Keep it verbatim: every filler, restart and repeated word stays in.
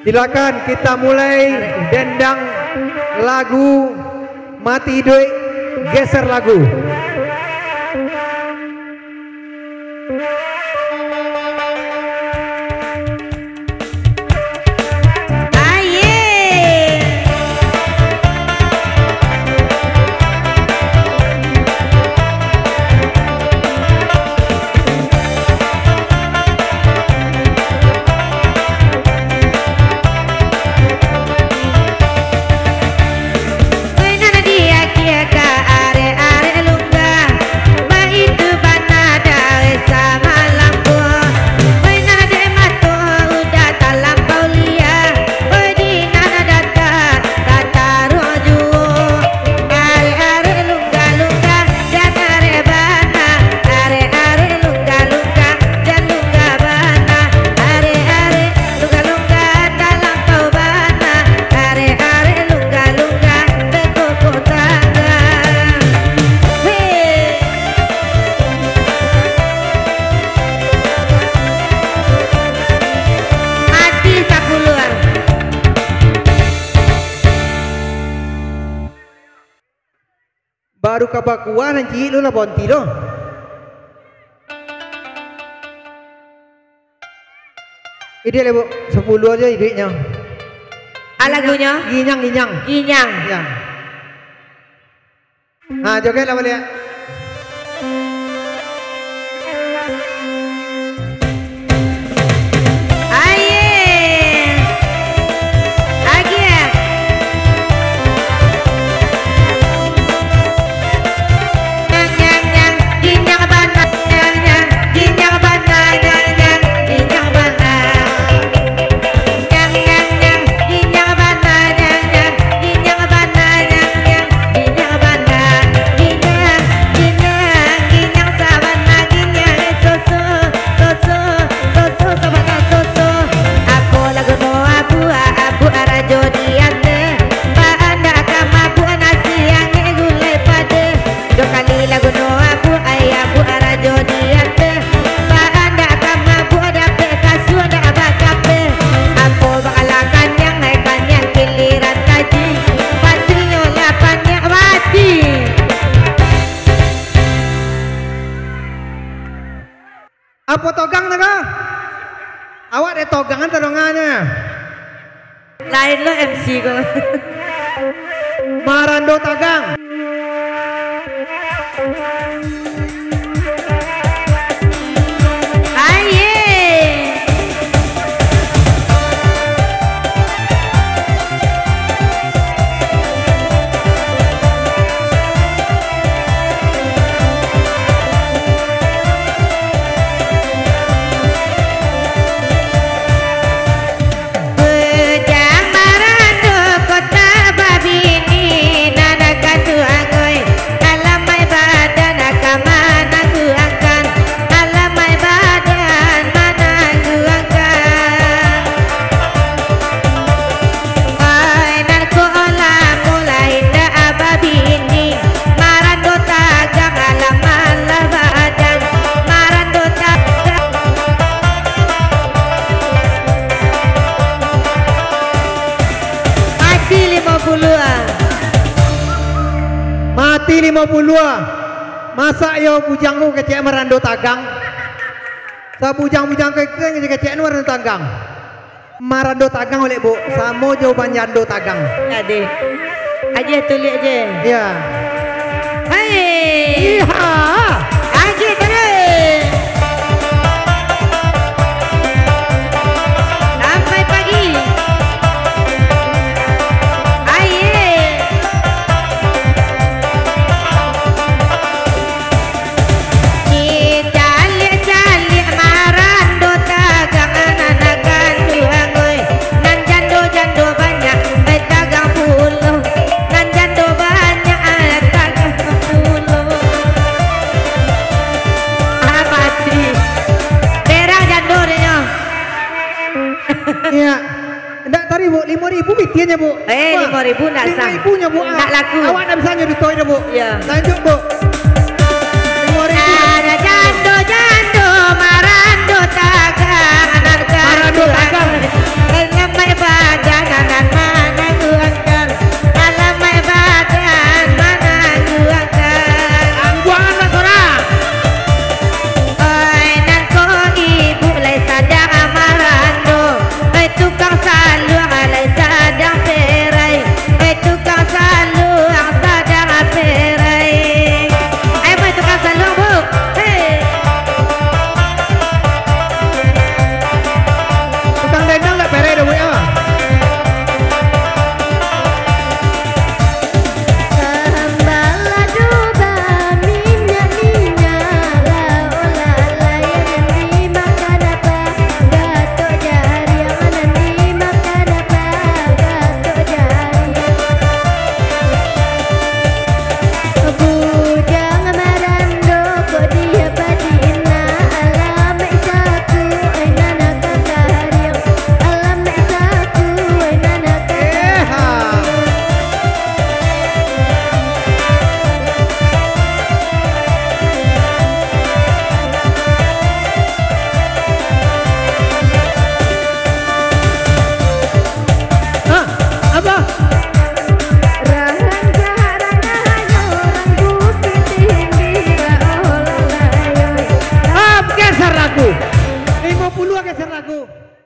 Silakan kita mulai dendang lagu Mati Iduik, geser lagu. Aye. Mainan di akia ka arek-arek lungga, baitu bana dek samalam ko. Mainan dek mato udah talampau lia, oi di nan data tataruh juo. Arek-arek lungga-lungga, jan arek bana, arek-arek lungga-lungga, jan lungga bana, arek-arek lungga-lungga talampau bana, arek-arek lungga-lungga beko kok tangga. Hei. Mati sapuluah. Baru ka bakuah nan ciek lo lah bonti lo. Iduik le, Bu. Sapuluah ajo iduiknyo. Ah, lagunyo? Ginyang, ginyang. Ginyang. Ya. Ha, joget lah baliak. Aye. Agie. Nyang, nyang, nyang, ginyang bana, nyang, nyang, ginyang bana, nyang, nyang, ginyang bana. Nyang, nyang, nyang, ginyang bana, nyang, nyang, ginyang bana, nyang, nyang, ginyang bana. Ginyang, ginyang, ginyang sabana, ginyang, eh, soso, soso, soso sabana, soso. Apo laguno abuak, abuak rajo di ateh. Baa ndak ka mabuak nasi angek gulai padeh. Duo kali laguno abuak, ai abuak rajo di ateh. Baa ndak ka mabuak dapek kasua ndak bakapeh. Apo bakala kanyang, ai kanyang giliran kaji. Patinyo lah panyak mati. Apo togang tu ko? Awak dek togangan tadonganyo. Lain lo M C ko. Marando tagang. Aye. Bujang barando kota babini, nan katuangoi, alamai badan ka manangguangkan, alamai badan manangguangkan. Ai, nan ko lamo lah indak babini, marando tagang alamai lah badan, marando tagang. Mati limo puluah. Mati limo puluah. Masak yo bujang ko kecek marando tagang. Sabujang-bujang kecek, kecek marando tagang. Marando tagang oleh, Bu, samo jo banjando tagang. Ade. Aje tulik aje. Ya. Hai. Iha. Aje tulik. Sampai pagi. Aye. Caliak-caliak marando tagang anak-anak kanduang, oi. Nan jando-jando banyak, ai tagang pulo. Nan jando banyak, ai tagang pulo. Ah, mati. Berang jando dek nyo. Iya. Ndak tadi, Bu, limo ribu pitianyo, Bu. Eh, wah, limo ribu ndak sah. Limo ribu nyo, Bu, ah. Ndak laku. Awak ndak bisa nyo duto itu, Bu. Iya. Lanjut, Bu.